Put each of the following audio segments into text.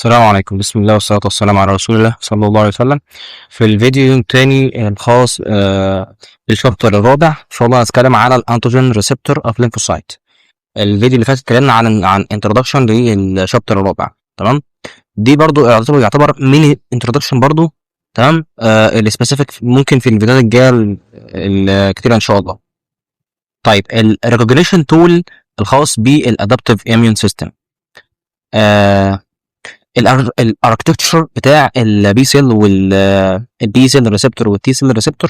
السلام عليكم، بسم الله والصلاة والسلام على رسول الله صلى الله عليه وسلم. في الفيديو الثاني الخاص بال chapter الرابع، ان شاء الله هنتكلم على ال antigen receptor of lymphocyte. الفيديو اللي فات اتكلمنا عن introduction لل chapter الرابع، تمام؟ دي برضو يعتبر mini introduction برضو، تمام؟ ال specific ممكن في الفيديوهات الجاية الكتيرة ان شاء الله. طيب، ال recognition tool الخاص بال adaptive immune system، ال architecture بتاع ال B cell وال B cell receptor وال T cell receptor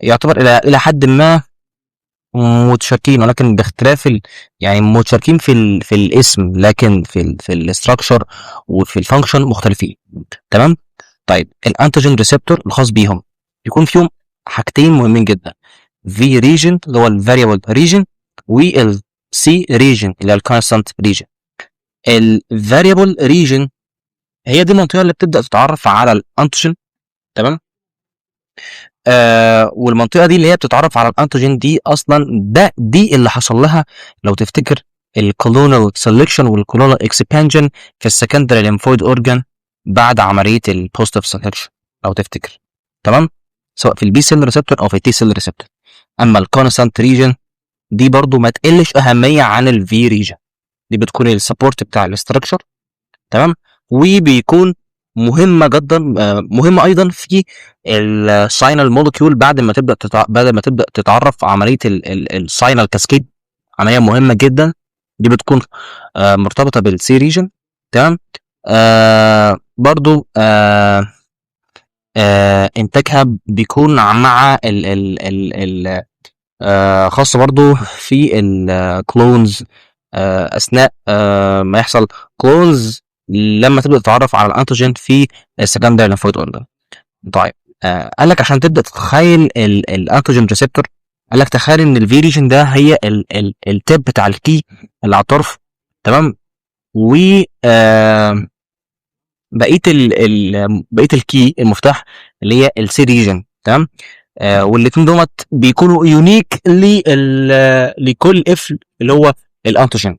يعتبر الى حد ما متشاركين، ولكن باختلاف يعني متشاركين في الاسم، لكن في ال structure وفي ال function مختلفين، تمام؟ طيب، ال antigen receptor الخاص بيهم يكون فيهم حاجتين مهمين جدا: V region اللي هو ال variable region، وال C region اللي هي ال constant region. ال variable region هي دي المنطقة اللي بتبدا تتعرف على ال antigen، تمام؟ والمنطقة دي اللي هي بتتعرف على ال antigen دي اصلا دي اللي حصل لها لو تفتكر ال clonal selection وال clonal expansion في ال secondary lymphoid organ بعد عملية ال positive selection لو تفتكر، تمام؟ سواء في ال B cell receptor او في ال T cell receptor. اما ال constant region دي برضو ما تقلش اهمية عن ال V region، دي بتكون ال support بتاع ال structure، تمام؟ وبيكون مهمة جدا، مهمة ايضا في ال signal molecule بعد ما تبدا تتعرف عملية ال signal cascade، عملية مهمة جدا، دي بتكون مرتبطة بال C region، تمام؟ برضو انتاجها بيكون مع ال ال ال ال خاصة برضو في ال clones، اثناء ما يحصل clones لما تبدا تتعرف على ال antigen في ال secondary lymphoid organ. طيب، قال لك عشان تبدا تتخيل ال antigen receptor، قال لك تخيل ان ال V region ده هي ال tip بتاع ال key اللي على الطرف، تمام؟ و بقية ال key، المفتاح، اللي هي ال C region، تمام؟ والاثنين دوت بيكونوا unique لكل قفل اللي هو ال antigen،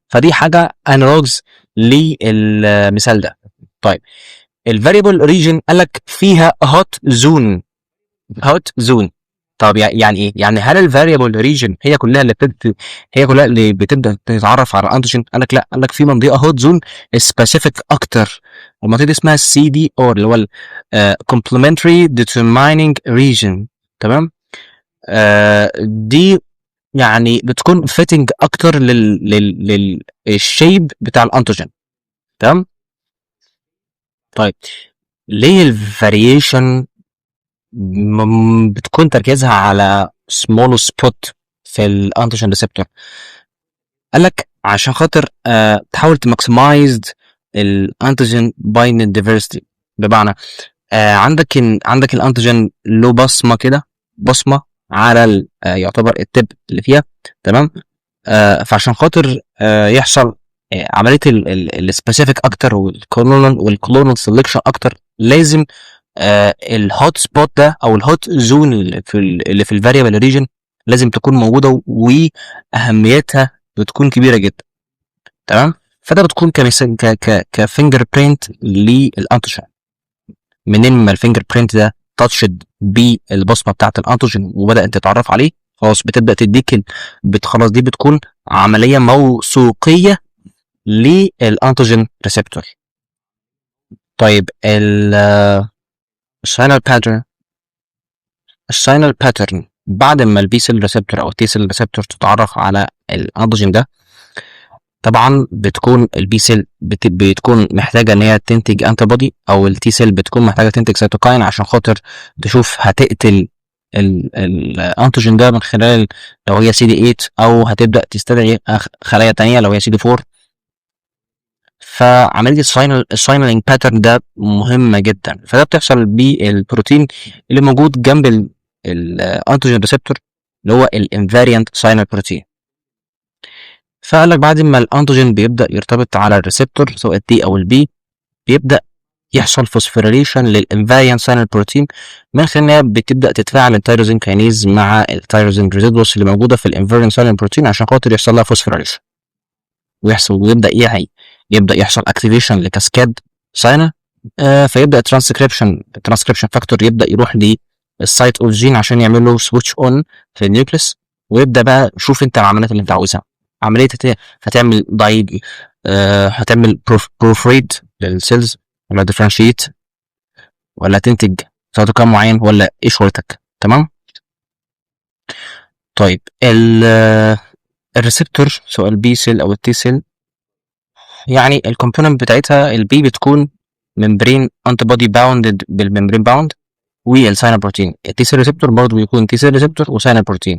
فدي حاجة analogous للمثال ده. طيب، ال variable region قال لك فيها hot zone. hot zone، طب يعني ايه؟ يعني هل ال variable region هي كلها اللي بتبدا تتعرف على ال antigen؟ قال لك لا، قال لك في منطقة hot zone specific اكتر، والمنطقة دي اسمها CDR اللي هو complementary determining region، تمام؟ دي يعني بتكون fitting اكتر لل shape بتاع ال antigen، تمام؟ طيب، ليه ال variation بتكون تركيزها على small spot في ال antigen receptor؟ قال لك عشان خاطر تحاول ت maximize ال antigen binding diversity، بمعنى عندك ال antigen له بصمة كده، بصمة على يعتبر ال tip اللي فيها، تمام؟ فعشان خاطر يحصل عملية ال specific اكتر وال clonal selection اكتر، لازم ال hot spot ده او ال hot zone اللي في ال variable region لازم تكون موجوده، واهميتها بتكون كبيرة جدا، تمام؟ فده بتكون كمثال ك ك ك fingerprint لل antigen. منين ما ال fingerprint ده touched بالبصمه بتاعه ال antigen وبدات تتعرف عليه، خلاص بتبدا تديك خلاص دي بتكون عملية موثوقيه لل antigen receptor. طيب، ال signal pattern، ال signal pattern بعد ما ال B cell receptor او ال T cell receptor تتعرف على ال antigen ده، طبعا بتكون ال B cell بتكون محتاجه ان هي تنتج antibody، او ال T cell بتكون محتاجه تنتج cytokine عشان خاطر تشوف هتقتل ال antigen ده من خلال لو هي سي دي 8، او هتبدا تستدعي خلايا تانية لو هي سي دي 4. فعملية ال signaling pattern ده مهمة جدا، فده بتحصل بالبروتين اللي موجود جنب ال antigen receptor اللي هو ال invariant signal protein. فقال لك بعد ما ال antigen بيبدا يرتبط على ال receptor سواء ال T او ال B، بيبدا يحصل phosphorylation لل invariant signal protein من خلال انها بتبدا تتفاعل ال tyrosine kinase مع ال tyrosine residues اللي موجودة في ال invariant signal protein عشان خاطر يحصل لها phosphorylation. ويحصل ويبدا يعي، يبدا يحصل activation ل cascade signal، فيبدا ترانسكريبشن فاكتور يبدا يروح لل site of gene عشان يعمل له switch on في ال nucleus. ويبدا بقى شوف انت العمليات اللي انت عاوزها، عملية هتعمل دايد، هتعمل proliferate لل cells ولا differentiate ولا تنتج cytokine معين ولا ايه شغلتك، تمام؟ طيب، ال receptor سواء ال B cell او ال T cell، يعني ال component بتاعتها ال B بتكون membrane antibody bounded بال membrane bound وال signal protein. ال T cell receptor برضه بيكون T cell receptor و signal protein.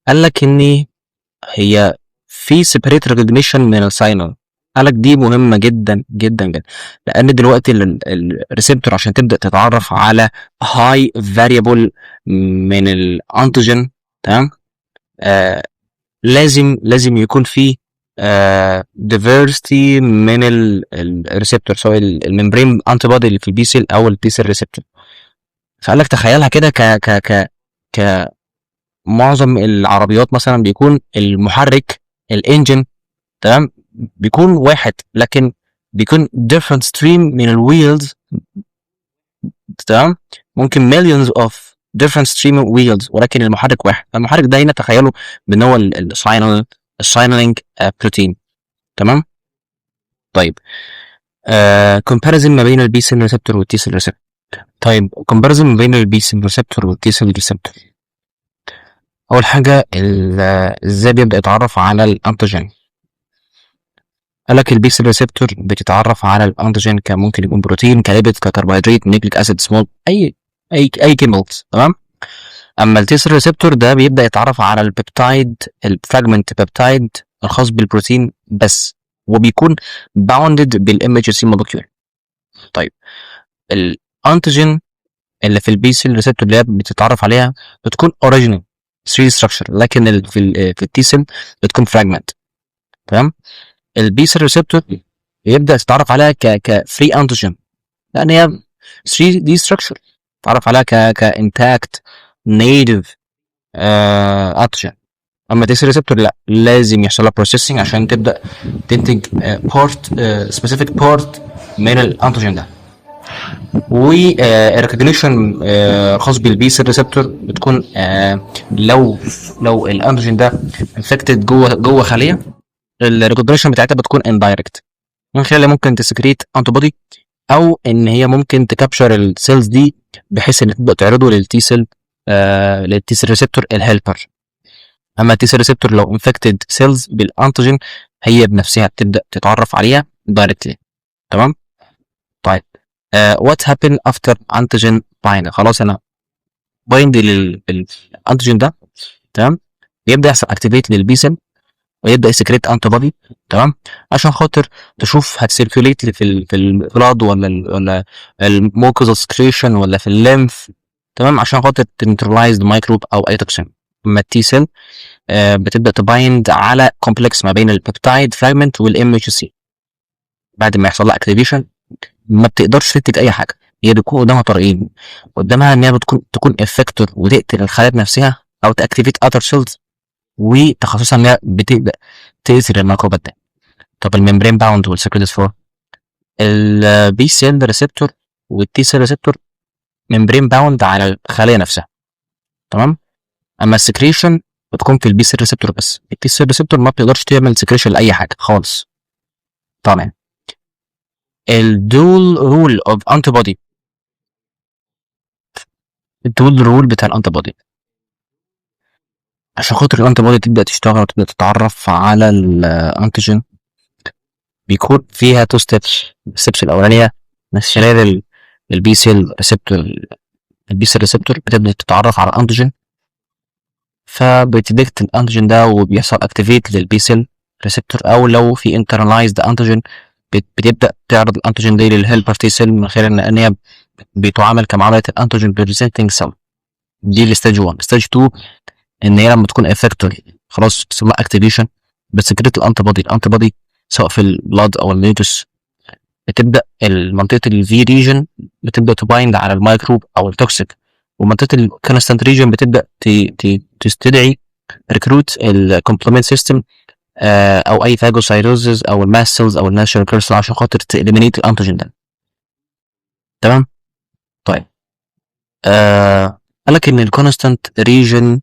قال لك ان هي في separate recognition من ال signal. قال لك دي مهمة جدا جدا جدا، لان دلوقتي ال receptor عشان تبدا تتعرف على high variable من ال antigen، تمام؟ لازم يكون في diversity من ال receptor، سواء ال membrane antibody اللي في ال B cell او ال T cell receptor. فقال لك تخيلها كده ك معظم العربيات مثلا بيكون المحرك ال engine، تمام؟ بيكون واحد، لكن بيكون different stream من ال wheels، تمام؟ ممكن millions of different stream of wheels، ولكن المحرك واحد. المحرك ده هنا تخيلوا بان هو ال signal، ال signaling protein، تمام؟ طيب، comparison ما بين ال B cell receptor وال T cell receptor. طيب، comparison ما بين ال B cell receptor وال T cell receptor. اول حاجه، ازاي بيبدا يتعرف على ال antigen؟ قال لك ال B cell receptor بتتعرف على ال antigen كممكن يكون بروتين، ك lipid، ككربوهيدرات، nucleic acid، small اي chemicals، تمام؟ اما ال T cell receptor ده بيبدا يتعرف على ال peptide، ال fragment peptide الخاص بالبروتين بس، وبيكون bounded بال MHC molecule. طيب، ال antigen اللي في ال B cell receptor اللي هي بتتعرف عليها بتكون original 3D structure، لكن في ال T cell بتكون fragment، تمام؟ ال B cell receptor يبدا تتعرف عليها ك free antigen لان هي 3D structure، تتعرف عليها ك intact native antigen. اما T cell receptor لا، لازم يحصل لها processing عشان تبدا تنتج part specific part من ال antigen ده. وال recognition الخاص بال B cell receptor بتكون لو ال antigen ده infected جوه خليه، ال recognition بتاعتها بتكون indirect، من خلال ممكن ت secrete antibody او ان هي ممكن ت capture ال cells دي بحيث ان تبدا تعرضه لل T cell، لل T cell receptor ال helper. اما ال T cell receptor لو infected cells بال antigen، هي بنفسها بتبدا تتعرف عليها directly، تمام؟ طيب، what happen after antigen bind؟ خلاص، انا bind لل antigen ده، تمام؟ بيبدا يحصل activate لل B cell ويبدا ي secrete antibody، تمام؟ عشان خاطر تشوف هت circulate في ال blood ولا ال mucosal secretion ولا في ال lymph، تمام؟ عشان خاطر ت neutralize مايكروب او اي toxin. اما ال T cell بتبدا ت bind على complex ما بين ال peptide fragment وال MHC. بعد ما يحصل لها activation ما بتقدرش تنتج اي حاجه. هي بيكون قدامها طريقين، قدامها ان هي تكون effector وتقتل الخلايا بنفسها، او ت activate other cells، وتخصصها ان هي بتبدا تقتل الميكروبات ده. طب ال membrane bound وال secreted form؟ ال B cell receptor وال T cell receptor membrane bound على الخلية نفسها، تمام؟ اما ال secretion بتكون في ال B cell receptor بس، ال T cell receptor ما بتقدرش تعمل secretion لاي حاجة خالص. طبعا ال dual role of antibody، ال dual role بتاع ال antibody، عشان خاطر ال antibody تبدا تشتغل وتبدا تتعرف على ال antigen بيكون فيها two steps. ال steps الاولانية من خلال ال B cell receptor، ال B cell receptor بتبدا تتعرف على ال antigen، فبت detect ال antigen ده وبيحصل activate لل B cell receptor، او لو في internalized antigen بتبدا تعرض ال antigen دي لل helper T cell من خلال ان هي بتعامل كمعامله ال antigen presenting cell. دي ال stage 1. stage 2 ان هي لما تكون effector خلاص تسمى activation، بت secrete ال antibody. ال antibody سواء في ال blood او ال mucus بتبدا المنطقة ال V region بتبدا ت bind على الميكروب او ال toxic، ومنطقة ال constant region بتبدا تستدعي recruit ال complement system. او اي phagocytosis او ال mast cells او ال natural killer عشان خاطر ت eliminate ال antigen ده. تمام؟ طيب، قال لك ان ال constant region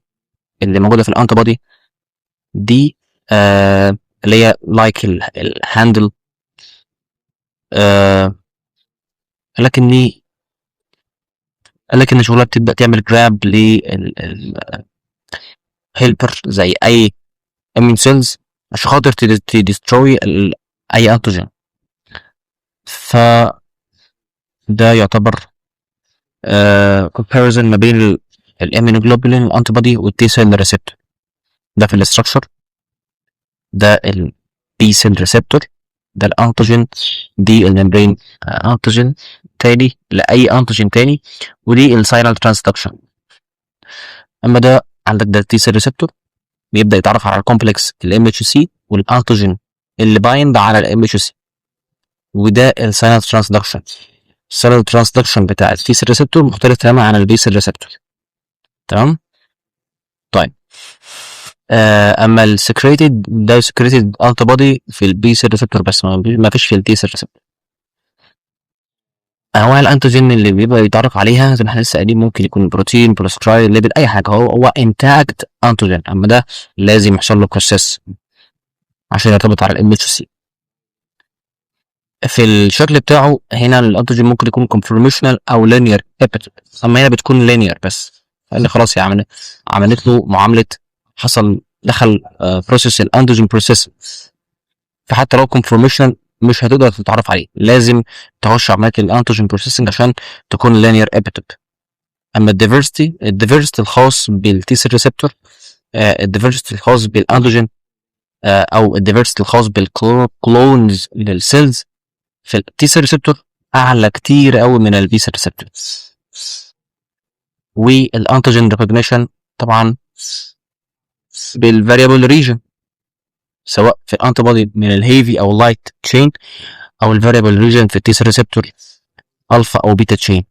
اللي موجودة في ال antibody دي اللي هي like ال handle، قال لك ان شغلها بتبدا تعمل grab لل helper زي اي immune cells عشان خاطر ت destroy اي antigen. ف ده يعتبر comparison ما بين ال immunoglobulin ال antibody وال T cell receptor. ده في ال structure، ده ال B cell receptor، ده ال antigen، دي ال membrane antigen تاني لاي antigen تاني، ودي ال signal transduction. اما ده عندك ده ال T cell receptor بيبدا يتعرف على ال complex ال MHC وال antigen اللي bind على ال MHC، وده ال signal transduction. ال signal transduction بتاع ال T cell receptor مختلف تماما عن ال B cell receptor. تمام؟ طيب، اما ال secreted، ده secreted antibody في ال B cell receptor بس، ما فيش في ال T cell receptor. انواع ال antigen اللي بيبقى يتعرف عليها زي ما احنا لسه قايلين ممكن يكون protein، polysaccharide، lipid، اي حاجه، هو intact antigen. اما ده لازم يحصل له process عشان يرتبط على ال MHC. في الشكل بتاعه هنا ال antigen ممكن يكون conformational او linear epitope، اما هنا بتكون linear بس، لان خلاص يعني عملت له معامله، حصل دخل process ال antigen process، فحتى لو conformational مش هتقدر تتعرف عليه، لازم تخش عملية ال antigen processing عشان تكون linear epitope. اما ال diversity، ال diversity الخاص بال T cell receptor، ال diversity الخاص بال antigen، او ال diversity الخاص بال clones لل cells في ال T cell receptor اعلى كتير قوي من ال B cell receptor. وال antigen recognition طبعا بال variable region، سواء في ال antibody من ال heavy او ال light chain، او ال variable region في ال T cell receptor alpha او beta chain.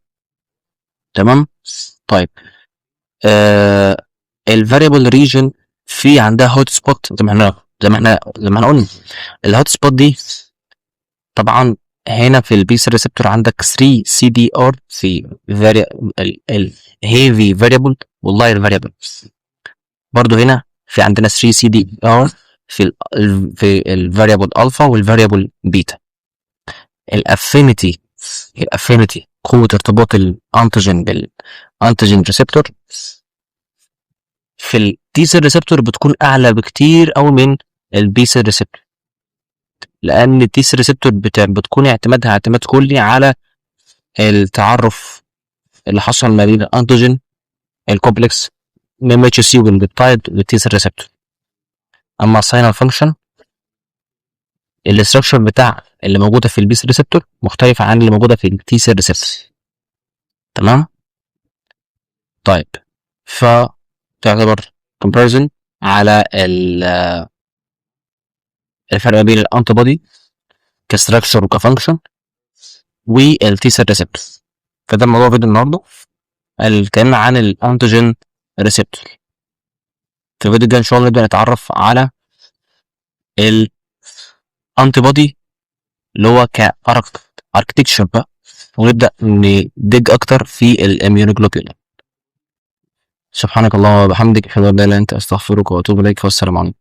تمام؟ طيب، ال variable region في عندها hot spot، زي ما احنا قلنا ال hot spot دي. طبعا هنا في ال B cell receptor عندك 3 CDR في ال heavy variable وال light variable. برضو هنا في عندنا 3 CDR في ال variable alpha وال variable beta. ال affinity قوة ارتباط ال antigen بال antigen receptor في ال T cell receptor بتكون اعلى بكتير قوي من ال B cell receptor، لان ال T cell receptor بتكون اعتمادها اعتماد كلي على التعرف اللي حصل ما بين ال antigen ال complex MHC وال peptide لل T cell receptor. اما ال signal function، ال structure بتاع اللي موجودة في ال B cell receptor مختلفة عن اللي موجودة في ال T cell receptor. تمام؟ طيب، فتعتبر comparison على الفرق ما بين ال antibody ك structure وك function وال T cell receptor. فده موضوع فيديو النهارده، اتكلمنا عن ال antigen receptor. في الفيديو الجاي ان شاء الله نبدا نتعرف على ال antibody اللي هو ك architecture بقى، ونبدا ن dig اكتر في ال immunoglobulin. سبحانك اللهم وبحمدك، اشهد ان لا اله الا انت، استغفرك واتوب اليك، والسلام عليكم.